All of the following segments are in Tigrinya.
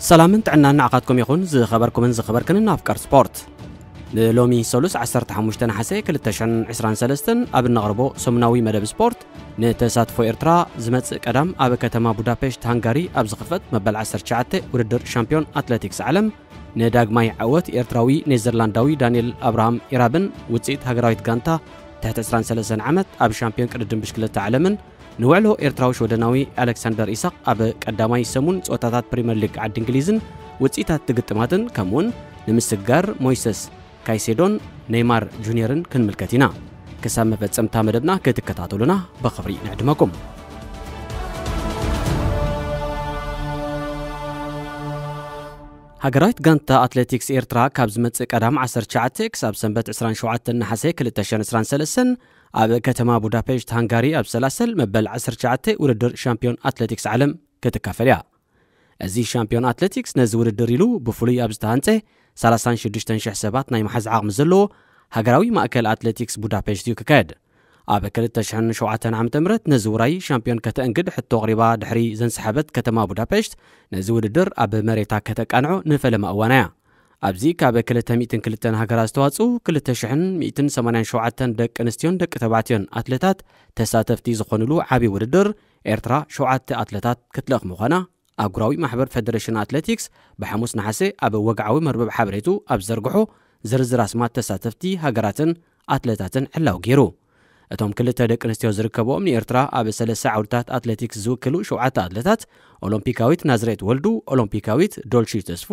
ሰላምን ጥዕናን ንዓኻትኩም ይኹን፣ ዝኸበርኩምን ዝኸበርክንን ኣፍቀር ስፖርት። ንሎሚ ሰሉስ ዓሰርተ ሓሙሽተ ነሓሰ ክልተ ሽሕን ዕስራን ሰለስተን ኣብ እነቕርቦ ሰሙናዊ መደብ ስፖርት፣ ንተሳትፎ ኤርትራ ዝመጽእ ቀዳም ኣብ ከተማ ቡዳፔሽት ሃንጋሪ ኣብ ዝኽፈት መበል ዓሰርተ ትሽዓተ ውድድር ሻምፒዮን ኣትሌቲክስ ዓለም፣ ንዳግማይ ዓወት ኤርትራዊ ኔዘርላንዳዊ ዳንኤል ኣብርሃም ኢራብን ውጽኢት ሃገራዊት ጋንታ ትሕቲ ዕስራን ሰለስተን ዓመት ኣብ ሻምፒዮን ቅድድም ብሽክለታ ዓለምን ንውዕሎ ኤርትራዊ ሽወደናዊ ኣሌክሳንደር ኢሳቕ ኣብ ቀዳማይ ሰሙን ጸወታታት ፕሪምየር ሊግ ዓዲ እንግሊዝን ውጽኢታት ግጥማትን፣ ከምኡውን ንምስግጋር ሞይሰስ ካይሴዶን ኔይማር ጁኒየርን ክንምልከት ኢና። ክሳብ መፈጸምታ መደብና ክትከታተሉና ብኽብሪ ንዕድመኩም። ሃገራዊት ጋንታ ኣትሌቲክስ ኤርትራ ካብ ዝመጽእ ቀዳም ዓሰርተ ትሽዓተ ክሳብ ሰንበት ዕስራን ሸውዓተን ነሓሰ ክልተ ሽሕን ዕስራን ሰለስተን ኣብ ከተማ ቡዳፔሽት ሃንጋሪ ኣብ ሰላሰል መበል ዓሰርተ ትሽዓተ ውድድር ሻምፒዮን ኣትሌቲክስ ዓለም ክትካፈል እያ። እዚ ሻምፒዮን ኣትሌቲክስ ነዚ ውድድር ኢሉ ብፍሉይ ኣብ ዝተሃንጸ ሰላሳን ሽዱሽተን ሽሕ ሰባት ናይ መሓዝ ዓቕሚ ዘለዎ ሃገራዊ ማእከል ኣትሌቲክስ ቡዳፔሽት እዩ ክካየድ። ኣብ ክልተ ሽሕን ሸውዓተን ዓመተ ምህረት ነዚ ውራይ ሻምፒዮን ከተእንግድ ሕቶ ኣቕሪባ ድሕሪ ዘንሰሓበት ከተማ ቡዳፔሽት፣ ነዚ ውድድር ኣብ መሬታ ከተቃንዖ ንፈለማ እዋና እያ። ኣብዚ ካብ ክልተ ሚእትን ክልተን ሃገራት ዝተዋጽኡ ክልተ ሽሕን ሚእትን ሰማንያን ሸውዓተን ደቂ ኣንስትዮን ደቂ ተባዕትዮን ኣትሌታት ተሳተፍቲ ዝኾኑሉ ዓቢ ውድድር፣ ኤርትራ ሸውዓተ ኣትሌታት ክትልእኽ ምዃና ኣህጉራዊ ማሕበር ፌደሬሽን ኣትሌቲክስ ብሓሙስ ነሓሰ ኣብ ወግዓዊ መርበብ ሓበሬቱ ኣብ ዘርግሖ ዝርዝር ኣስማት ተሳተፍቲ ሃገራትን ኣትሌታትን ዕላዊ ገይሩ። እቶም ክልተ ደቂ ኣንስትዮ ዝርከብኦም ንኤርትራ ኣብ ሰለስተ ዓውድታት ኣትሌቲክስ ዝውክሉ ሸውዓተ ኣትሌታት፣ ኦሎምፒካዊት ናዝሬት ወልዱ፣ ኦሎምፒካዊት ዶልሺ ተስፉ፣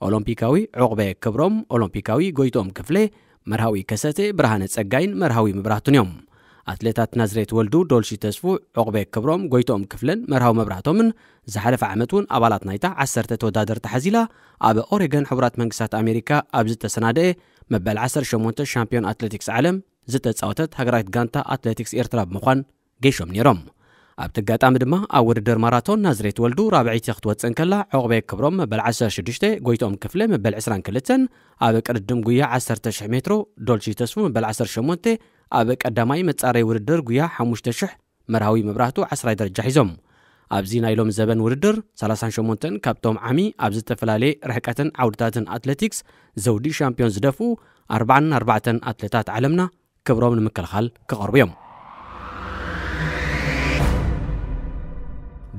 ኦሎምፒካዊ ዑቕበ ክብሮም፣ ኦሎምፒካዊ ጎይትኦም ክፍሌ፣ መርሃዊ ከሰተ፣ ብርሃነ ጸጋይን መርሃዊ መብራህቱን እዮም። ኣትሌታት ናዝሬት ወልዱ፣ ዶልሺ ተስፉ፣ ዑቕበ ክብሮም፣ ጎይትኦም ክፍለን መርሃዊ መብራህቶምን ዝሓለፈ ዓመት እውን ኣባላት ናይታ ዓሰርተ ተወዳደርቲ ሓዚላ ኣብ ኦሬገን ሕቡራት መንግስታት ኣሜሪካ ኣብ ዝተሰናደአ መበል ዓሰርተ ሸሞንተ ሻምፒዮን ኣትሌቲክስ ዓለም ዝተጻወተት ሃገራዊት ጋንታ ኣትሌቲክስ ኤርትራ ብምዃን ገይሾም ነይሮም። ኣብቲ ኣጋጣሚ ድማ ኣብ ውድድር ማራቶን ናዝሬት ወልዱ ራብዐይቲ ክትወጽእ እንከላ፣ ዑቕበ ክብሮም መበል ዓሰርተ ሽዱሽተ፣ ጎይትኦም ክፍለ መበል ዕስራን ክልተን፣ ኣብ ቅድድም ጉያ ዓሰርተ ሽሕ ሜትሮ ዶልሺ ተስፉ መበል ዓሰርተ ሸሞንተ፣ ኣብ ቀዳማይ መጻረይ ውድድር ጉያ ሓሙሽተ ሽሕ መርሃዊ መብራህቱ ዓስራይ ደረጃ ሒዞም። ኣብዚ ናይ ሎም ዘበን ውድድር ሰላሳን ሸሞንተን ካብቶም ዓሚ ኣብ ዝተፈላለየ ርሕቀትን ዓውድታትን ኣትሌቲክስ ዘውዲ ሻምፒዮን ዝደፍኡ ኣርባዓን ኣርባዕተን ኣትሌታት ዓለምና ክብሮም ንምክልኻል ክቐርቡ እዮም።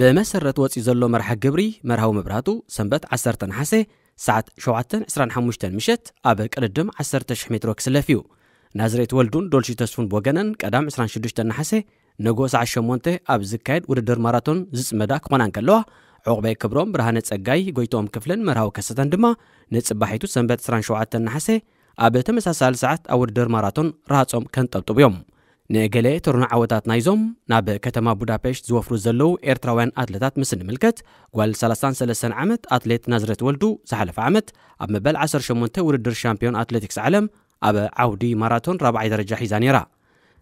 ብመሰረት ወፂኡ ዘሎ መርሓ ግብሪ መርሃዊ መብራህቱ ሰንበት ዓሰርተ ነሓሰ ሰዓት ሸውዓተን ዕስራን ሓሙሽተን ምሸት ኣብ ቅድድም ዓሰርተ ሽሕ ሜትሮ ክስለፍ እዩ። ናዝሬት ወልዱን ዶልሺ ተስፉን ብወገነን ቀዳም ዕስራን ሽዱሽተን ነሓሰ ንጎ ሰዓት ሸሞንተ ኣብ ዝካየድ ውድድር ማራቶን ዝጽመዳ ክኾና እንከለዋ፣ ዑቕበይ ክብሮም፣ ብርሃነ ጸጋይ፣ ጎይትኦም ክፍለን መርሃዊ ከሰተን ድማ ንጽባሒቱ ሰንበት ዕስራን ሸውዓተን ነሓሰ ኣብ ተመሳሳሊ ሰዓት ኣብ ውድድር ማራቶን ረሃጾም ከንጠብጥቡ እዮም። ንገለ ትርኑ ዓወታት ናይዞም ናብ ከተማ ቡዳፔሽት ዝወፍሩ ዘለዉ ኤርትራውያን ኣትሌታት ምስ እንምልከት፣ ጓል ሰላሳን ሰለስተን ዓመት ኣትሌት ናዝሬት ወልዱ ዝሓለፈ ዓመት ኣብ መበል ዓሰርተ ሸሞንተ ውድድር ሻምፒዮን ኣትሌቲክስ ዓለም ኣብ ዓውዲ ማራቶን ራብዓይ ደረጃ ሒዛ ነይራ።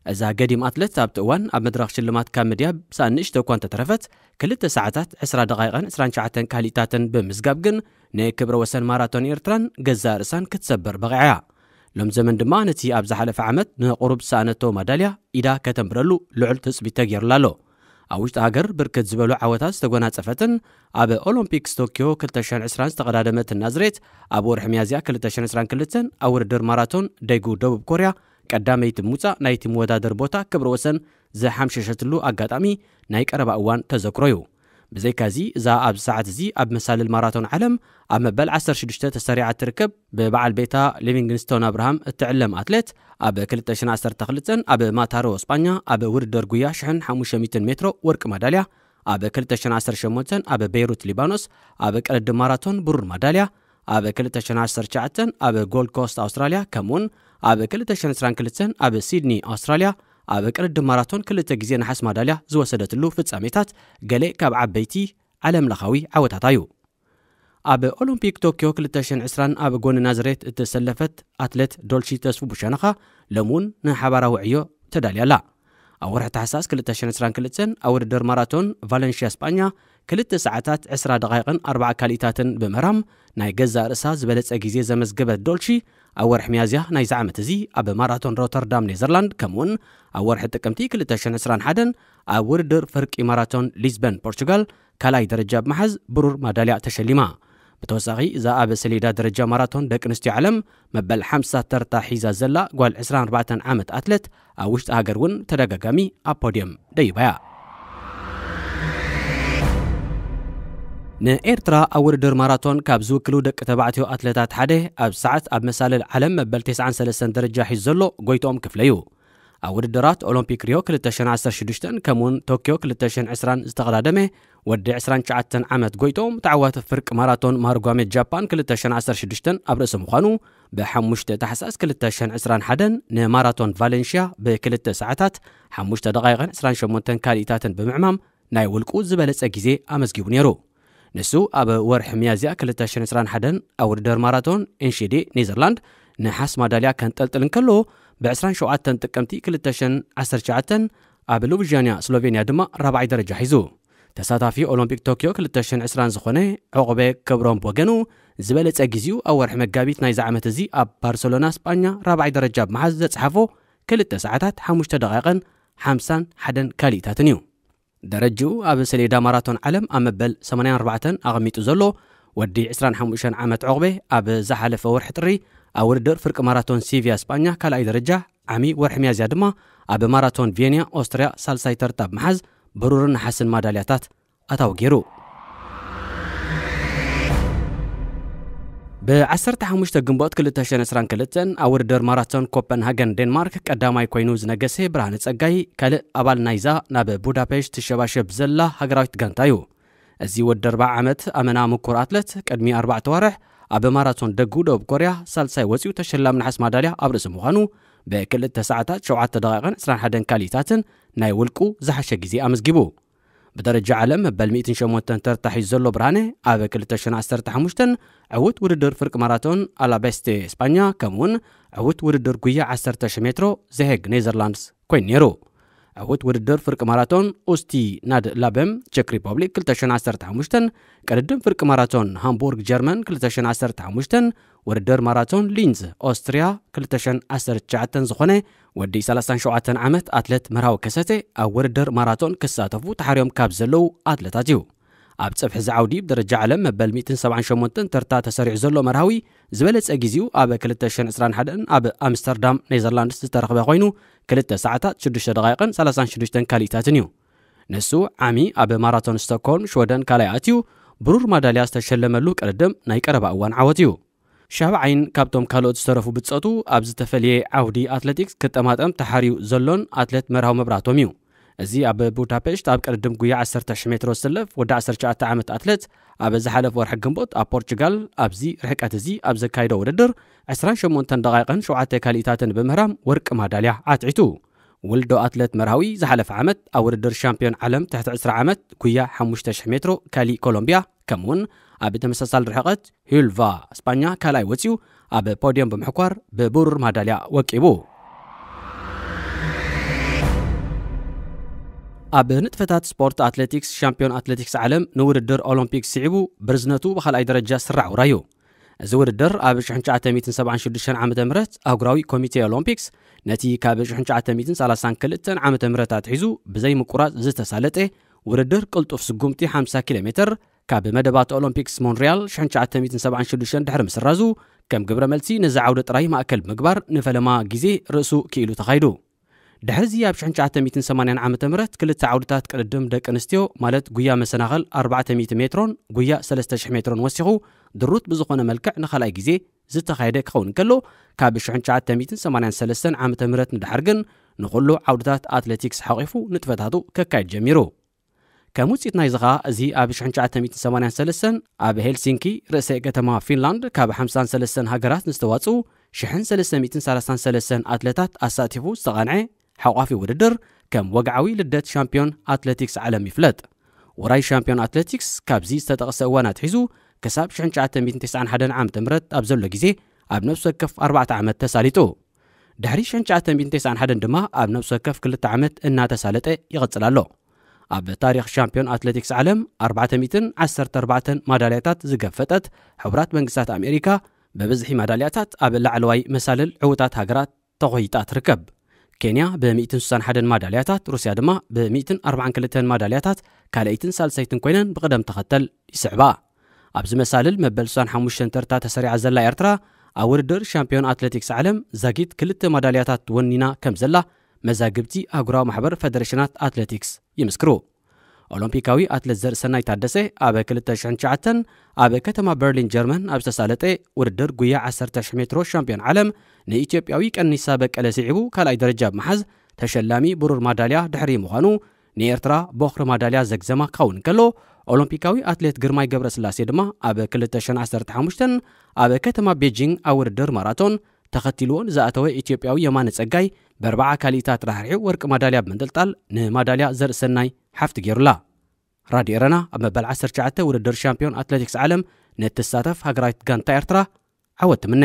እዛ ገዲም ኣትሌት ኣብቲ እዋን ኣብ መድረኽ ሽልማት ካብ ምድያብ ሳዕ ንእሽቶ እኳ እንተተረፈት፣ ክልተ ሰዓታት ዕስራ ደቓይቕን ዕስራን ትሽዓተን ካሊእታትን ብምስጋብ ግን ንክብረ ወሰን ማራቶን ኤርትራን ገዛእ ርእሳን ክትሰብር በቒዓ እያ። ሎም ዘመን ድማ ነቲ ኣብ ዝሓለፈ ዓመት ንቑሩብ ዝሰኣነቶ ማዳልያ ኢዳ ከተንብረሉ ልዑል ትጽቢት ተገይሩላ ኣሎ። ኣብ ውሽጢ ሃገር ብርክት ዝበሉ ዓወታት ዝተጎናጸፈትን ኣብ ኦሎምፒክስ ቶኪዮ ክልተ ሽሕን ዕስራን ዝተቐዳደመትን ናዝሬት፣ ኣብ ወርሒ ሚያዝያ ክልተ ሽሕን ዕስራን ክልተን ኣብ ውድድር ማራቶን ደጉ ደቡብ ኮርያ ቀዳመይቲ ብምውጻእ ናይቲ መወዳደሪ ቦታ ክብረ ወሰን ዝሓምሸሸትሉ ኣጋጣሚ ናይ ቀረባ እዋን ተዘክሮ እዩ። ብዘይካዚ፣ እዛ ኣብዚ ሰዓት እዚ ኣብ መሳልል ማራቶን ዓለም ኣብ መበል ዓሰርተ ሽዱሽተ ተሰሪዓ እትርከብ ብበዓል ቤታ ሊቪንግስቶን ኣብርሃም እትዕለም ኣትሌት፣ ኣብ ክልተ ሽሕን ዓሰርተ ክልተን ኣብ ማታሮ ስጳኛ ኣብ ውድድር ጉያ ሽሕን ሓሙሽተ ሚእትን ሜትሮ ወርቂ ማዳልያ፣ ኣብ ክልተ ሽሕን ዓሰርተ ሸሞንተን ኣብ ቤይሩት ሊባኖስ ኣብ ቅድድም ማራቶን ብሩር ማዳልያ፣ ኣብ ክልተ ሽሕን ዓሰርተ ትሽዓተን ኣብ ጎልድ ኮስት ኣውስትራልያ፣ ከምኡውን ኣብ ክልተ ሽሕን ዕስራን ክልተን ኣብ ሲድኒ ኣውስትራልያ ኣብ ቅድድም ማራቶን ክልተ ግዜ ነሓስ ማዳልያ ዝወሰደትሉ ፍጻሜታት ገለ ካብ ዓበይቲ ዓለምለኻዊ ዓወታታ እዩ። ኣብ ኦሎምፒክ ቶኪዮ ክልተ ሽሕን ዕስራን ኣብ ጎኒ ናዝሬት እተሰለፈት ኣትሌት ዶልሺ ተስፉ ብሸነኻ ሎሚ እውን ንሓባራዊ ዕዮ ተዳልያ ኣላ። ኣብ ወርሒ ታሕሳስ ክልተ ሽሕን ዕስራን ክልተን ኣብ ውድድር ማራቶን ቫለንሽያ ስጳኛ ክልተ ሰዓታት ዕስራ ደቓይቕን ኣርባዓ ካልኢታትን ብምህራም ናይ ገዛእ ርእሳ ዝበለጸ ግዜ ዘመዝገበት ዶልሺ፣ ኣብ ወርሒ ሚያዝያ ናይዚ ዓመት እዚ ኣብ ማራቶን ሮተርዳም ኔዘርላንድ፣ ከምኡውን ኣብ ወርሒ ጥቅምቲ ክልተ ሽሕን ዕስራን ሓደን ኣብ ውድድር ፍርቂ ማራቶን ሊዝበን ፖርቹጋል ካልኣይ ደረጃ ብምሓዝ ብሩር ማዳልያ ተሸሊማ። ብተወሳኺ፣ እዛ ኣብ ሰሌዳ ደረጃ ማራቶን ደቂ ኣንስትዮ ዓለም መበል ሓምሳ ተርታ ሒዛ ዘላ ጓል ዕስራን ኣርባዕተን ዓመት ኣትለት፣ ኣብ ውሽጢ ሃገር እውን ተደጋጋሚ ኣብ ፖድየም ደይባ እያ። ንኤርትራ ኣብ ውድድር ማራቶን ካብ ዝውክሉ ደቂ ተባዕትዮ ኣትለታት ሓደ፣ ኣብ ሰዓት ኣብ መሳልል ዓለም መበል ተስዓን ሰለስተን ደረጃ ሒዙ ዘሎ ጎይትኦም ክፍለ እዩ። ኣብ ውድድራት ኦሎምፒክ ሪዮ ክልተ ሽሕን ዓሰርተ ሽዱሽተን ከምኡውን ቶክዮ ክልተ ሽሕን ዕስራን ዝተቐዳደመ ወዲ ዕስራን ትሽዓተን ዓመት ጎይትኦም፣ ተዓዋቲ ፍርቂ ማራቶን ማርጓሜ ጃፓን ክልተ ሽሕን ዓሰርተ ሽዱሽተን ኣብ ርእሲ ምዃኑ፣ ብ5 ታሕሳስ ክልተ ሽሕን ዕስራን ሓደን ንማራቶን ቫሌንሽያ ብ2 ሰዓታት ሓሙሽተ ደቓይቕን ዕስራን ሸሞንተን ካልኢታትን ብምዕማም፣ ናይ ውልቁ ዝበለጸ ግዜ ኣመዝጊቡ ነይሩ። ንሱ ኣብ ወርሒ ሚያዝያ ክልተ ሽሕን ዕስራን ሓደን ኣብ ውድድር ማራቶን ኤንሼዴ ኔዘርላንድ ነሓስ ማዳልያ ከንጠልጥል እንከሎ፣ ብ ዕስራን ሸውዓተን ጥቅምቲ ክልተ ሽሕን ዓሰርተ ትሽዓተን ኣብ ሉብዣንያ ስሎቬንያ ድማ ራብዓይ ደረጃ ሒዙ። ተሳታፊ ኦሎምፒክ ቶክዮ ክልተ ሽሕን ዕስራን ዝኾነ ዑቕበ ክብሮም ብወገኑ፣ ዝበለጸ ግዜኡ ኣብ ወርሒ መጋቢት ናይዚ ዓመት እዚ ኣብ ባርሰሎና ስጳኛ ራብዓይ ደረጃ ብምሓዝ ዘጽሓፎ ክልተ ሰዓታት ሓሙሽተ ደቓይቕን ሓምሳን ሓደን ካልኢታትን እዩ። ደረጅኡ ኣብ ሰሌዳ ማራቶን ዓለም ኣብ መበል ሰማንያን ኣርባዕተን ኣቐሚጡ ዘሎ ወዲ ዕስራን ሓሙሽተን ዓመት ዑቕበ፣ ኣብ ዝሓለፈ ወርሒ ጥሪ ኣብ ውድድር ፍርቂ ማራቶን ሲቪያ ስጳኛ ካልኣይ ደረጃ፣ ዓሚ ወርሒ ሚያዝያ ድማ ኣብ ማራቶን ቬንያ ኦስትርያ ሳልሳይ ተርታ ብምሓዝ ብሩርን ነሓስን ማዳልያታት ኣታዊ ገይሩ። ብ15 ግንቦት ክልተ ሽሕን ዕስራን ክልተን ኣብ ውድድር ማራቶን ኮፐንሃገን ዴንማርክ ቀዳማይ ኮይኑ ዝነገሰ ብርሃነ ጸጋይ፣ ካልእ ኣባል ናይዛ ናብ ቡዳፔሽት ትሸባሸብ ዘላ ሃገራዊት ጋንታ እዩ። እዚ ወዲ ኣርብዓ ዓመት ኣመና ምኩር ኣትለት፣ ቅድሚ ኣርባዕተ ዋርሕ ኣብ ማራቶን ደጉ ደቡብ ኮርያ ሳልሳይ ወጺኡ ተሸላሚ ነሓስ ማዳልያ ኣብ ርእሲ ምዃኑ፣ ብክልተ ሰዓታት ሸውዓተ ደቓይቕን ዕስራን ሓደን ካልኢታትን ናይ ውልቁ ዝሓሸ ግዜ ኣመዝጊቡ። ብደረጃ ዓለም መበል ሚእትን ሸሞንተን ተርታ ሒዙ ዘሎ ብርሃነ፣ ኣብ ክልተ ሽሕን ዓሰርተ ሓሙሽተን ዕዉት ውድድር ፍርቂ ማራቶን ኣላቤስቴ ስጳኛ፣ ከምኡውን ዕዉት ውድድር ጉያ ዓሰርተ ሽሕ ሜትሮ ዘሄግ ኔዘርላንድስ ኮይኑ ነይሩ። ዕዉት ውድድር ፍርቂ ማራቶን ኡስቲ ናድ ላበም ቸክ ሪፐብሊክ ክልተ ሽሕን ዓሰርተ ሓሙሽተን፣ ቅድድም ፍርቂ ማራቶን ሃምቡርግ ጀርመን ክልተ ሽሕን ዓሰርተ ሓሙሽተን፣ ውድድር ማራቶን ሊንዝ ኦስትርያ ክልተ ሽሕን ዓሰርተ ትሽዓተን ዝኾነ ወዲ ሰላሳን ሸውዓተን ዓመት ኣትለት መርሃዊ ከሰተ፣ ኣብ ውድድር ማራቶን ክሳተፉ ተሓርዮም ካብ ዘለዉ ኣትለታት እዩ። ኣብ ጽፍሒ እዚ ዓውዲ ብደረጃ ዓለም መበል ሚእትን ሰብዓን ሸሞንተን ተርታ ተሰሪዑ ዘሎ መርሃዊ፣ ዝበለጸ ግዜኡ ኣብ ክልተ ሽሕን ዕስራን ሓደን ኣብ ኣምስተርዳም ኔዘርላንድስ ዝተረኽበ ኮይኑ፣ ክልተ ሰዓታት ሽዱሽተ ደቓይቕን ሰላሳን ሽዱሽተን ካልኢታትን እዩ። ንሱ ዓሚ ኣብ ማራቶን ስቶክሆልም ሽወደን ካልኣይ ኣትዩ፣ ብሩር ማዳልያ ዝተሸለመሉ ቅድድም ናይ ቀረባ እዋን ዓወት እዩ። ሻብዓይን ካብቶም ካልኦት ዝተረፉ ብጾቱ ኣብ ዝተፈልየ ዓውዲ ኣትሌቲክስ ክጠማጠም ተሓርዩ ዘሎን ኣትሌት መርሃዊ መብራህቶም እዩ። እዚ ኣብ ቡዳፔሽት ኣብ ቅድድም ጉያ ዓሰርተ ሽሕ ሜትሮ ዝስለፍ ወዲ ዓሰርተ ትሽዓተ ዓመት ኣትሌት፣ ኣብ ዝሓለፈ ወርሒ ግንቦት ኣብ ፖርቹጋል ኣብዚ ርሕቀት እዚ ኣብ ዘካይዶ ውድድር ዕስራን ሸሞንተን ደቓይቕን ሸውዓተ ካልኢታትን ብምህራም ወርቂ ማዳልያ ኣትዒቱ። ውልዶ ኣትሌት መርሃዊ ዝሓለፈ ዓመት ኣብ ውድድር ሻምፒዮን ዓለም ትሕቲ ዕስራ ዓመት ጉያ ሓሙሽተ ሽሕ ሜትሮ ካሊ ኮሎምቢያ፣ ከምኡውን ኣብ ተመሳሳሊ ርሕቐት ሂልቫ ስጳኛ ካልኣይ ወጺኡ ኣብ ፖድዮም ብምሕኳር ብብሩር ማዳልያ ወቂቡ። ኣብ ንጥፈታት ስፖርት ኣትሌቲክስ፣ ሻምፒዮን ኣትሌቲክስ ዓለም ንውድድር ኦሎምፒክ ስዒቡ ብርዝነቱ ብኻልኣይ ደረጃ ዝስራዕ ውራይ እዩ። እዚ ውድድር ኣብ ሽሕን ትሽዓተ ሚእትን ሰብዓን ሽዱሽተን ዓመተ ምህረት ኣህጉራዊ ኮሚቴ ኦሎምፒክስ ነቲ ካብ ሽሕን ትሽዓተ ሚእትን ሰላሳን ክልተን ዓመተ ምህረት ኣትሒዙ ብዘይ ምቁራጽ ዝተሳለጠ ውድድር ቅልጡፍ ስጉምቲ ሓምሳ ኪሎ ሜትር፣ ካብ መደባት ኦሎምፒክስ ሞንሪያል ሽሕን ትሽዓተ ሚእትን ሰብዓን ሽዱሽተን ድሕሪ ምስራዙ፣ ከም ግብረ መልሲ ነዚ ዓውዲ ጥራይ ማእከል ብምግባር ንፈለማ ግዜ ርእሱ ክኢሉ ተኻይዱ። ድሕሪዚ ኣብ ሽሕን ትሽዓተ ሚእትን ሰማንያን ዓመተ ምህረት ክልተ ዓውድታት ቅድድም ደቂ ኣንስትዮ፣ ማለት ጉያ መሰናኸል ኣርባዕተ ሚእቲ ሜትሮን ጉያ ሰለስተ ሽሕ ሜትሮን ወሲኹ፣ ድሩት ብዝኾነ መልክዕ ንኻልኣይ ግዜ ዝተኻየደ ክኸውን እንከሎ፣ ካብ ሽሕን ትሽዓተ ሚእትን ሰማንያን ሰለስተን ዓመተ ምህረት ንደሓር ግን ንኹሉ ዓውድታት ኣትሌቲክስ ሓቒፉ ንጥፈታቱ ከካይድ ጀሚሩ። ከም ውጽኢት ናይዚ ኸኣ፣ እዚ ኣብ ሽሕን ትሽዓተ ሚእትን ሰማንያን ሰለስተን ኣብ ሄልሲንኪ፣ ርእሰ ከተማ ፊንላንድ፣ ካብ ሓምሳን ሰለስተን ሃገራት ንዝተዋጽኡ ሽሕን ሰለስተ ሚእትን ሰላሳን ሰለስተን ኣትለታት ኣሳቲፉ ዝተቓንዐ ሓቋፊ ውድድር፣ ከም ወግዓዊ ልደት ሻምፒዮን ኣትሌቲክስ ዓለም ይፍለጥ። ውራይ ሻምፒዮን ኣትሌቲክስ ካብዚ ዝተጠቕሰ እዋን ኣትሒዙ ክሳብ ሽሕን ትሽዓተ ሚእትን ተስዓን ሓደን ዓመተ ምህረት ኣብ ዘሎ ግዜ ኣብ ነፍሲ ወከፍ ኣርባዕተ ዓመት ተሳሊጡ። ድሕሪ ሽሕን ትሽዓተ ሚእትን ተስዓን ሓደን ድማ ኣብ ነፍሲ ወከፍ ክልተ ዓመት እናተሳለጠ ይቕጽል ኣሎ። ኣብ ታሪኽ ሻምፒዮን ኣትሌቲክስ ዓለም ኣርባዕተ ሚእትን ዓሰርተ ኣርባዕተን ማዳልያታት ዝገፈጠት ሕቡራት መንግስታት ኣሜሪካ፣ ብብዝሒ ማዳልያታት ኣብ ላዕለዋይ መሳልል ዕዉታት ሃገራት ተኾይጣ ትርከብ። ኬንያ ብ ሚእትን ስሳን ሓደን ማዳልያታት፣ ሩስያ ድማ ብ ሚእትን ኣርባዓን ክልተን ማዳልያታት ካልኣይትን ሳልሳይትን ኮይነን ብቕደም ተኸተል ይስዕባ። ኣብዚ መሳልል መበል ስሳን ሓሙሽተን ተርታ ተሰሪዓ ዘላ ኤርትራ፣ ኣብ ውድድር ሻምፒዮን ኣትሌቲክስ ዓለም ዛጊት ክልተ ማዳልያታት ወኒና ከም ዘላ መዛግብቲ ኣህጉራዊ ማሕበር ፈደሬሽናት ኣትሌቲክስ ይምስክሩ። ኦሎምፒካዊ ኣትሌት ዘርእሰናይ ታደሰ ኣብ ክልተ ሽሕን ትሽዓተን ኣብ ከተማ በርሊን ጀርመን ኣብ ዝተሳለጠ ውድድር ጉያ ዓሰርተ ሺሕ ሜትሮ ሻምፒዮን ዓለም ንኢትዮጵያዊ ቀኒሳ በቀለ ስዒቡ ካልኣይ ደረጃ ብምሓዝ ተሸላሚ ብሩር ማዳልያ ድሕሪ ምዃኑ ንኤርትራ ቦኽሪ ማዳልያ ዘግዘማ ክኸውን እንከሎ፣ ኦሎምፒካዊ ኣትሌት ግርማይ ገብረስላሴ ድማ ኣብ ክልተ ሽሕን ዓሰርተ ሓሙሽተን ኣብ ከተማ ቤጂንግ ኣብ ውድድር ማራቶን ተኸቲልዎ ንዝኣተወ ኢትዮጵያዊ የማነ ጸጋይ ብኣርባዓ ካልኢታት ራሕሪሑ ወርቂ ማዳልያ ብምንጥልጣል ንማዳልያ ዘርእሰናይ ሓፍቲ ገይሩላ። ራድዮ ኤረና ኣብ መበል ዓሰርተ ትሽዓተ ውድድር ሻምፒዮን ኣትሌቲክስ ዓለም ንትሳተፍ ሃገራዊት ጋንታ ኤርትራ ዓወት ትምነ።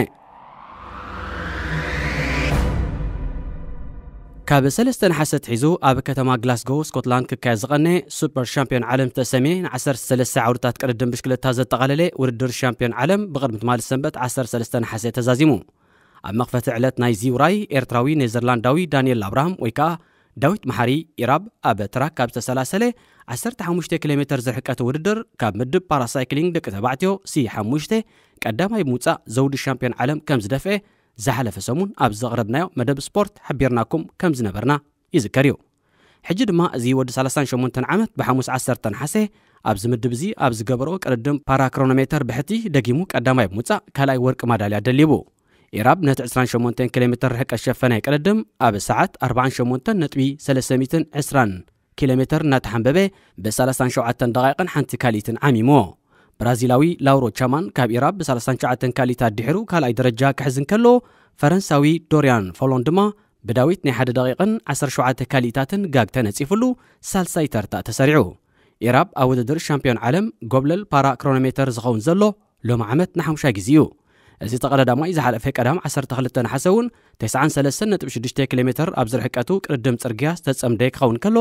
ካብ ሰለስተ ነሓሰ ኣትሒዙ ኣብ ከተማ ግላስጎ ስኮትላንድ ክካየድ ዝቐነ ሱፐር ሻምፒዮን ዓለም ዝተሰምየ ን ዓሰርተ ሰለስተ ዓውድታት ቅድድም ብሽክለታ ዘጠቓለለ ውድድር ሻምፒዮን ዓለም ብቕድሚ ትማሊ ሰንበት ዓሰርተ ሰለስተ ነሓሰ ተዛዚሙ። ኣብ መኽፈቲ ዕለት ናይዚ ውራይ ኤርትራዊ ኔዘርላንዳዊ ዳንኤል ኣብርሃም ወይ ከኣ ዳዊት መሓሪ ኢራብ ኣብ ትራክ ካብ ዝተሰላሰለ ዓሰርተ ሓሙሽተ ኪሎ ሜትር ዝርሕቀት ውድድር ካብ ምድብ ፓራሳይክሊንግ ደቂ ተባዕትዮ ሲ ሓሙሽተ ቀዳማይ ብምውጻእ ዘውዲ ሻምፒዮን ዓለም ከም ዝደፍአ ዝሓለፈ ሰሙን ኣብ ዘቕረብናዮ መደብ ስፖርት ሓቢርናኩም ከም ዝነበርና ይዝከር እዩ። ሕጂ ድማ እዚ ወዲ ሰላሳን ሸሞንተን ዓመት ብሓሙስ ዓሰርተ ነሓሰ ኣብዚ ምድብ እዚ ኣብ ዝገበሮ ቅድድም ፓራክሮኖሜተር ብሕቲ ደጊሙ ቀዳማይ ብምውጻእ ካልኣይ ወርቂ ማዳልያ ደሊቡ። ኢራብ ነቲ ዕስራን ሸሞንተን ኪሎ ሜትር ርሕቀት ሸፈነ ቅድድም ኣብ ሰዓት ኣርባዓን ሸሞንተን ነጥቢ ሰለስተ ሚእትን ዕስራን ኪሎ ሜትር እናተሓንበበ ብሰላሳን ሸውዓተን ደቓይቕን ሓንቲ ካልኢትን ዓሚምዎ። ብራዚላዊ ላውሮ ቻማን ካብ ኢራብ ብሰላሳን ትሽዓተን ካልኢት ኣድሒሩ ካልኣይ ደረጃ ክሕዝ እንከሎ፣ ፈረንሳዊ ዶርያን ፎሎን ድማ ብዳዊት ናይ ሓደ ደቂቕን ዓሰርተ ሸውዓተ ካልኢታትን ጋግ ተነጺፍሉ ሳልሳይ ተርታ ተሰሪዑ። ኢራብ ኣብ ውድድር ሻምፒዮን ዓለም ጎብለል ፓራ ክሮኖሜተር ዝኸውን ዘሎ ሎሚ ዓመት ንሓሙሻይ ግዜ እዩ። እዚ ተቐዳዳማይ ዝሓለፈ ቀዳም ዓሰርተ ክልተ ነሓሰ እውን ተስዓን ሰለስተን ነጥቢ ሽዱሽተ ኪሎ ሜትር ኣብ ዝርሕቀቱ ቅድድም ጽርግያ ዝተጸምደ ክኸውን ከሎ፣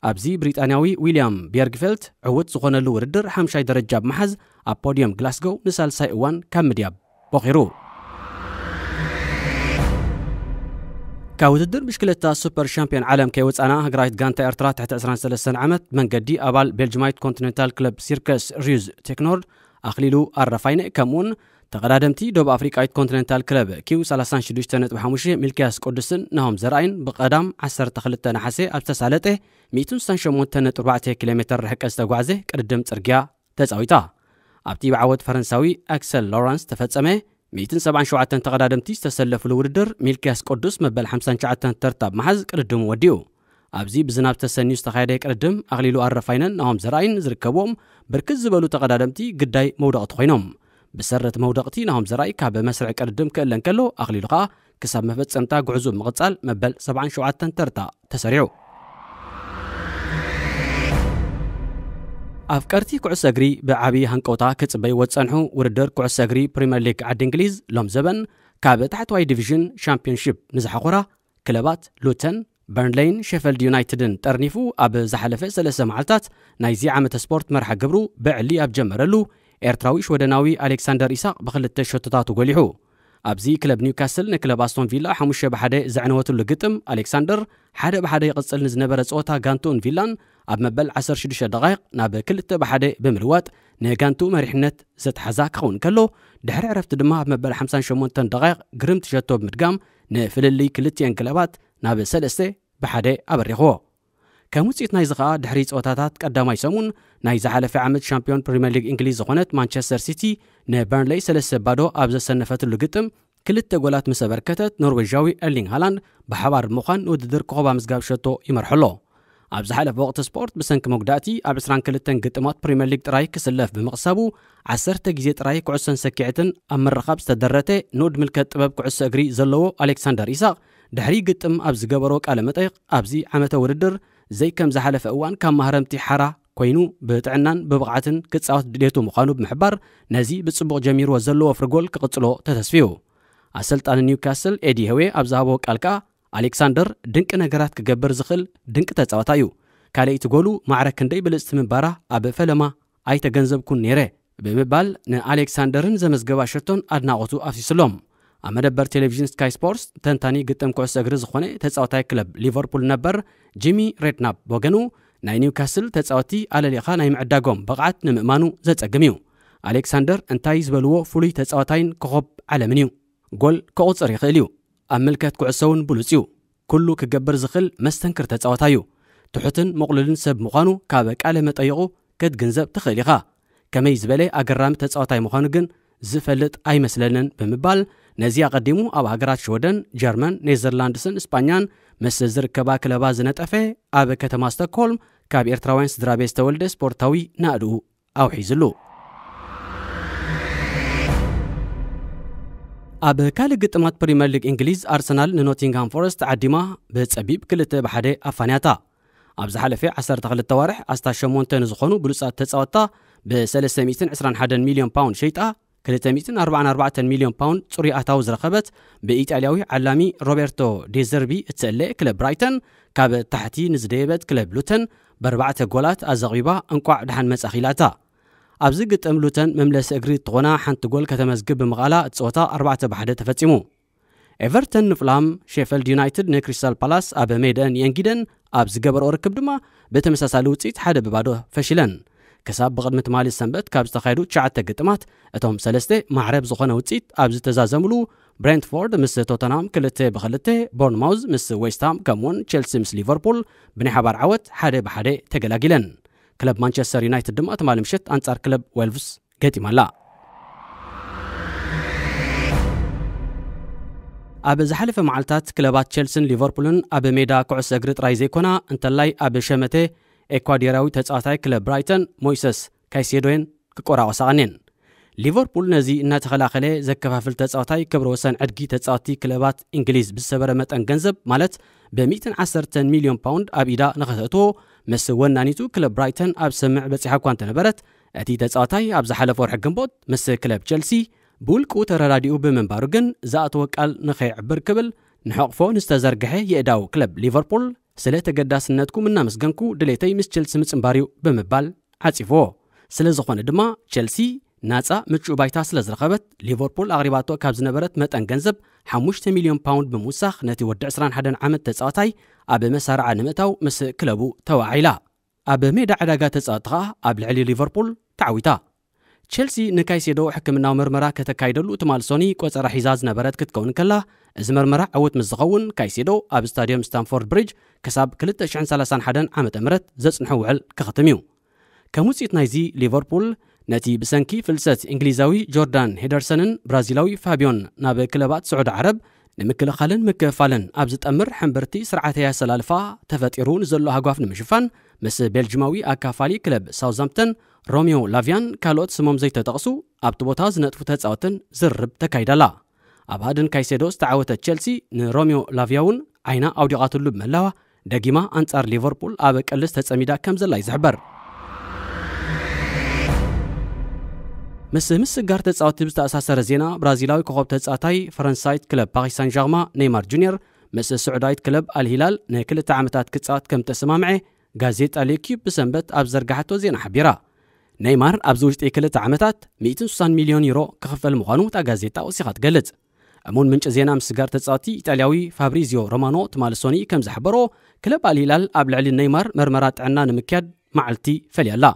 ኣብዚ ብሪጣንያዊ ዊልያም ቤርግፌልት ዕዉት ዝኾነሉ ውድድር ሓምሻይ ደረጃ ብምሓዝ ኣብ ፖድየም ግላስጎው ንሳልሳይ እዋን ካብ ምድያብ ቦኺሩ። ካብ ውድድር ብሽክለታ ሱፐር ሻምፒዮን ዓለም ከይወጻና፣ ሃገራዊት ጋንታ ኤርትራ ትሕቲ ዕስራን ሰለስተን ዓመት መንገዲ ኣባል ቤልጅማይት ኮንቲኔንታል ክለብ ሲርከስ ሪዝ ቴክኖርድ ኣኽሊሉ ኣረፋይነ፣ ከምኡውን ተቐዳደምቲ ደቡብ ኣፍሪቃዊት ኮንቲኔንታል ክለብ ኪው ሰላሳን ሽዱሽተ ነጥቢ ሓሙሽተ ሚልክያስ ቅዱስን ናሆም ዘርኣይን ብቐዳም ዓሰርተ ክልተ ነሓሰ ኣብ ዝተሳለጠ ሚእትን ስሳን ሸሞንተን ነጥቢ ኣርባዕተ ኪሎ ሜትር ርሕቀት ዝተጓዕዘ ቅድድም ጽርግያ ተጻዊታ። ኣብቲ ብዓወት ፈረንሳዊ ኣክሰል ሎረንስ ተፈጸመ ሚእትን ሰብዓን ሸውዓተን ተቐዳደምቲ ዝተሰለፉሉ ውድድር፣ ሚልክያስ ቅዱስ መበል ሓምሳን ትሽዓተን ተርታ ብምሓዝ ቅድድሙ ወዲኡ። ኣብዚ ብዝናብ ተሰንዩ ዝተኻየደ ቅድድም፣ ኣኽሊሉ ኣረፋይነን ናሆም ዘርኣይን ዝርከብዎም ብርክት ዝበሉ ተቐዳደምቲ ግዳይ መውደቕቲ ኮይኖም። ብሰረት መውደቕቲ ናሆም ዘርኣይ ካብ መስርዕ ቅድድም ክእለ እንከሎ፣ ኣኽሊሉ ከኣ ክሳብ መፈጸምታ ጉዕዞ ብምቕጻል መበል ሰብዓን ሸውዓተን ተርታ ተሰሪዑ። ኣፍቀርቲ ኩዕሶ እግሪ ብዓቢ ሃንቀውታ ክጽበይዎ ዝጸንሑ ውድድር ኩዕሶ እግሪ ፕሪምየር ሊግ ዓዲ እንግሊዝ ሎም ዘበን ካብ ታሕተዋይ ዲቪዥን ሻምፒዮንሺፕ ንዝሓኾራ ክለባት ሉተን፣ በርንሌይን ሼፈልድ ዩናይትድን ጠርኒፉ ኣብ ዝሓለፈ ሰለስተ መዓልታት ናይዚ ዓመተ ስፖርት መርሓ ግብሩ ብዕሊ ኣብ ጀመረሉ ኤርትራዊ ሽወደናዊ ኣሌክሳንደር ኢሳቕ ብክልተ ሸቶታቱ ጎሊሑ። ኣብዚ ክለብ ኒውካስል ንክለብ ኣስቶን ቪላ ሓሙሽተ ብሓደ ዘዕነወትሉ ግጥም ኣሌክሳንደር ሓደ ብሓደ ይቕጽል ንዝነበረ ጸወታ ጋንቱኡን ቪላን ኣብ መበል ዓሰርተ ሽዱሽተ ደቓይቕ ናብ ክልተ ብሓደ ብምልዋጥ ንጋንቱ መሪሕነት ዘትሓዛ ክኸውን ከሎ፣ ድሕሪ ዕረፍቲ ድማ ኣብ መበል ሓምሳን ሸሞንተን ደቓይቕ ግርምቲ ሸቶ ብምድጋም ንፍልልይ ክልቲኤን ክለባት ናብ ሰለስተ ብሓደ ኣበሪኽዎ። ከም ውጽኢት ናይዚ ኸኣ ድሕሪ ጸወታታት ቀዳማይ ሰሙን ናይ ዝሓለፈ ዓመት ሻምፒዮን ፕሪምየር ሊግ እንግሊዝ ዝኾነት ማንቸስተር ሲቲ ንበርንሌይ ሰለስተ ባዶ ኣብ ዘሰነፈትሉ ግጥም ክልተ ጎላት ምስ ኣበርከተት፣ ኖርዌጃዊ ኤርሊንግ ሃላንድ ብሓባር ብምዃን ንውድድር ኮኸብ ምዝጋብ ሸቶ ይመርሖ ኣሎ። ኣብ ዝሓለፈ ወቕቲ ስፖርት ብሰንኪ መጉዳእቲ ኣብ ዕስራን ክልተን ግጥማት ፕሪምየር ሊግ ጥራይ ክስለፍ ብምቕሳቡ፣ ዓሰርተ ግዜ ጥራይ ኩዕሶን ሰኪዐትን ኣብ ምርኻብ ዝተደረተ ንኡድ ምልከት ጥበብ ኩዕሶ እግሪ ዘለዎ ኣሌክሳንደር ኢሳቕ ድሕሪ ግጥም ኣብ ዝገበሮ ቃለ መጠይቕ፣ ኣብዚ ዓመተ ውድድር ዘይከም ዝሓለፈ እዋን ካብ ማህረምቲ ሓራ ኮይኑ ብጥዕናን ብብቕዓትን ክጻወት ድልየቱ ምዃኑ ብምሕባር፣ ነዚ ብጽቡቕ ጀሚርዎ ዘሎ ወፍሪ ጎል ክቕጽሎ ተተስፍዩ። ኣሰልጣኒ ኒውካስል ኤዲ ሄዌ ኣብ ዝሃቦ ቃል ከኣ፣ ኣሌክሳንደር ድንቂ ነገራት ክገብር ዝኽእል ድንቂ ተጻዋታይ እዩ። ካልኣይቲ ጎሉ ማዕረ ክንደይ ብልጽቲ ምንባራ ኣብ ፈለማ ኣይተገንዘብኩን ነይረ ብምባል ንኣሌክሳንደርን ዘመዝገባ ሸቶን ኣድናቖቱ ኣፍሲስሎም። ኣብ መደበር ቴሌቪዥን ስካይ ስፖርትስ ተንታኒ ግጥም ኩዕሶ እግሪ ዝኾነ ተጻዋታይ ክለብ ሊቨርፑል ነበር ጂሚ ሬድናፕ ብወገኑ፣ ናይ ኒውካስል ተጻወትቲ ኣለሊኻ ናይ ምዕዳጎም ብቕዓት ንምእማኑ ዘጸግም እዩ። ኣሌክሳንደር እንታይ ዝበልዎ ፍሉይ ተጻዋታይን ኮኸብ ዓለምን እዩ። ጎል ከቑጽር ይኽእል እዩ። ኣብ ምልከት ኩዕሶ እውን ብሉጽ እዩ። ኩሉ ክገብር ዝኽእል መስተንክር ተጻዋታይ እዩ። ትሑትን ምቕሉልን ሰብ ምዃኑ ካብ ቃለ መጠይቑ ክትግንዘብ ትኽእል ኢኻ። ከመይ ዝበለ ኣገራሚ ተጻዋታይ ምዃኑ ግን ዝፈልጥ ኣይመስለንን ብምባል፣ ነዚ ኣቐዲሙ ኣብ ሃገራት ሽወደን፣ ጀርመን፣ ኔዘርላንድስን ስጳኛን ምስ ዝርከባ ክለባ ዝነጠፈ፣ ኣብ ከተማ ስቶክሆልም ካብ ኤርትራውያን ስድራ ቤት ዝተወልደ ስፖርታዊ ናእድኡ ኣውሒዝሉ። ኣብ ካልእ ግጥማት ፕሪምየር ሊግ እንግሊዝ፣ ኣርሰናል ንኖቲንግሃም ፎረስት ዓዲማ ብጸቢብ ክልተ ብ ሓደ ኣፋንያታ። ኣብ ዝሓለፈ ዓሰርተ ክልተ ዋርሕ ኣስታት ሸሞንተ ንዝኾኑ ብሉጻት ተጻወትታ ብ ሰለስተ ሚእትን ዕስራን ሓደን ሚልዮን ፓውንድ ሸይጣ፣ ክልተ ሚእትን ኣርባዓን ኣርባዕተን ሚልዮን ፓውንድ ጽሩይ ኣታዊ ዝረኸበት ብኢጣልያዊ ዓላሚ ሮቤርቶ ዴዘርቢ እትእለ ክለብ ብራይተን፣ ካብ ታሕቲ ንዝደየበት ክለብ ሉተን ብኣርባዕተ ጎላት ኣዘቕቢባ እንቋዕ ደሓን መጻኺ ኢላታ። ኣብዚ ግጥም ሉተን መምለሲ እግሪ እትኾና ሓንቲ ጎል ከተመዝግብ ብምኽኣላ እቲ ጸወታ ኣርባዕተ ብ ሓደ ተፈጺሙ። ኤቨርተን ንፍላም፣ ሼፈልድ ዩናይትድ ንክሪስታል ፓላስ ኣብ ሜዳን የንጊደን ኣብ ዝገበርኦ ርክብ ድማ ብተመሳሳሊ ውጽኢት ሓደ ብ ባዶ ፈሺለን። ክሳብ ብቕድሚ ትማሊ ሰንበት ካብ ዝተኻየዱ ትሽዓተ ግጥማት እቶም ሰለስተ ማዕረ ብዝኾነ ውጽኢት ኣብ ዝተዛዘምሉ፣ ብሬንትፎርድ ምስ ቶተንሃም ክልተ ብ ክልተ፣ ቦርንማውዝ ምስ ዌስትሃም ከምኡውን ቸልሲ ምስ ሊቨርፑል ብናይ ሓባር ዓወት ሓደ ብ ሓደ ተገላጊለን። ክለብ ማንቸስተር ዩናይትድ ድማ ትማሊ ምሸት ኣንጻር ክለብ ዌልቭስ ገጢማ ኣላ። ኣብ ዝሓለፈ መዓልታት ክለባት ቸልሲን ሊቨርፑልን ኣብ ሜዳ ኩዕሶ እግሪ ጥራይ ዘይኮና፣ እንተላይ ኣብ ሸመተ ኤኳዶርያዊ ተጻዋታይ ክለብ ብራይተን ሞይሰስ ካይሴዶየን ክቆራቆሳ ቀንየን። ሊቨርፑል ነዚ እናተኸላኸለ ዘከፋፍል ተጻዋታይ ክብረ ወሰን ዕድጊ ተጻወትቲ ክለባት እንግሊዝ ብዝሰበረ መጠን ገንዘብ፣ ማለት ብ ሚእትን ዓሰርተን ሚልዮን ፓውንድ ኣብ ኢዳ ንኸተእትዎ ምስ ወናኒቱ ክለብ ብራይተን ኣብ ስምምዕ በጺሓ እኳ እንተነበረት፣ እቲ ተጻዋታይ ኣብ ዝሓለፈ ወርሒ ግንቦት ምስ ክለብ ቸልሲ ብውልቅኡ ተረዳዲኡ ብምንባሩ ግን ዝኣተወ ቃል ንኸይዕብር ክብል ንሕቕፎ ንዝተዘርግሐ የእዳው ክለብ ሊቨርፑል፣ ስለ ተገዳስነትኩም እናመስገንኩ ድሌተይ ምስ ቸልሲ ምጽንባር እዩ ብምባል ዓጺፍዎ። ስለ ዝኾነ ድማ ቸልሲ ናጻ ምቹእ ባይታ ስለ ዝረኸበት፣ ሊቨርፑል ኣቕሪባቶ ካብ ዝነበረት መጠን ገንዘብ ሓሙሽተ ሚልዮን ፓውንድ ብምውሳኽ ነቲ ወዲ ዕስራን ሓደን ዓመት ተጻዋታይ ኣብ መሳርዓ ንምእታው ምስ ክለቡ ተወዓዒላ። ኣብ ሜዳ ዕዳጋ ተጻወቲ ኸኣ ኣብ ልዕሊ ሊቨርፑል ተዓዊታ። ቸልሲ ንካይሴዶ ሕክምናዊ መርመራ ከተካይደሉ ትማል ሶኒ ቆጸራ ሒዛ ዝነበረት ክትከውን ከላ፣ እዚ መርመራ ዕዉት ምስ ዝኸውን፣ ካይሴዶ ኣብ ስታድዮም ስታንፎርድ ብሪጅ ክሳብ ክልተ ሽሕን ሰላሳን ሓደን ዓመተ ምህረት ዘጽንሖ ውዕል ክኽትም እዩ። ከም ውጽኢት ናይዚ፣ ሊቨርፑል ነቲ ብሰንኪ ፍልሰት እንግሊዛዊ ጆርዳን ሄደርሰንን ብራዚላዊ ፋቢዮን ናብ ክለባት ስዑዲ ዓረብ ንምክልኻልን ምክፍፋልን ኣብ ዝጠምር ሕምብርቲ ስርዓተ ኣሰላልፋ ተፈጢሩ ንዘሎ ሃጓፍ ንምሽፋን፣ ምስ ቤልጅማዊ ኣካፋሊ ክለብ ሳውዝሃምፕተን ሮሚዮ ላቪያን ካልኦት ስሞም ዘይተጠቕሱ ኣብቲ ቦታ ዝነጥፉ ተጻወትን ዝርርብ ተካይዳላ። ኣብ ሃድን ካይሴዶ ዝተዓወተት ቸልሲ ንሮሚዮ ላቪያ እውን ዓይና ኣውዲቓትሉ ብምህላዋ፣ ደጊማ ኣንጻር ሊቨርፑል ኣብ ቀልስ ተጸሚዳ ከም ዘላ እዩ ዝሕበር። ምስ ምስጋር ተጻወቲ ብዝተኣሳሰረ ዜና፣ ብራዚላዊ ኮኸብ ተጻዋታይ ፈረንሳይት ክለብ ፓሪስ ሳን ዣርማ ኔይማር ጁኒየር ምስ ስዑዳዊት ክለብ ኣልሂላል ንክልተ ዓመታት ክጻወት ከም ተሰማምዐ ጋዜጣ ሌኪዩብ ብሰንበት ኣብ ዘርጋሓቶ ዜና ሓቢራ። ኔይማር ኣብዚ ውሽጢ ክልተ ዓመታት ሚእትን ስሳን ሚልዮን ዩሮ ክኽፈል ምዃኑ እታ ጋዜጣ ወሲኻ ትገልጽ። እሙን ምንጪ ዜና ምስጋር ተጻወቲ ኢጣልያዊ ፋብሪዚዮ ሮማኖ ትማሊ ሶኒ ከም ዝሓበሮ፣ ክለብ ኣልሂላል ኣብ ልዕሊ ኔይማር መርመራ ጥዕና ንምክያድ መዓልቲ ፈልያ ኣላ።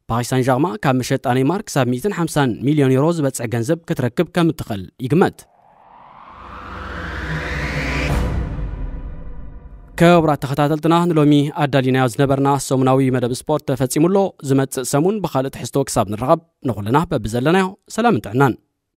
ፓሪስ ሳን ዣርማ ካብ መሸጣ ኔይማር ክሳብ ሚእትን ሓምሳን ሚልዮን ዩሮ ዝበጽሕ ገንዘብ ክትረክብ ከም እትኽእል ይግመት። ክቡራት ተኸታተልትና፣ ንሎሚ ኣዳሊናዮ ዝነበርና ሰሙናዊ መደብ ስፖርት ተፈጺሙ ኣሎ። ዝመጽእ ሰሙን ብኻልእ ትሕዝቶ ክሳብ ንራኸብ፣ ንኹልና በብዘለናዮ ሰላምን ጥዕናን።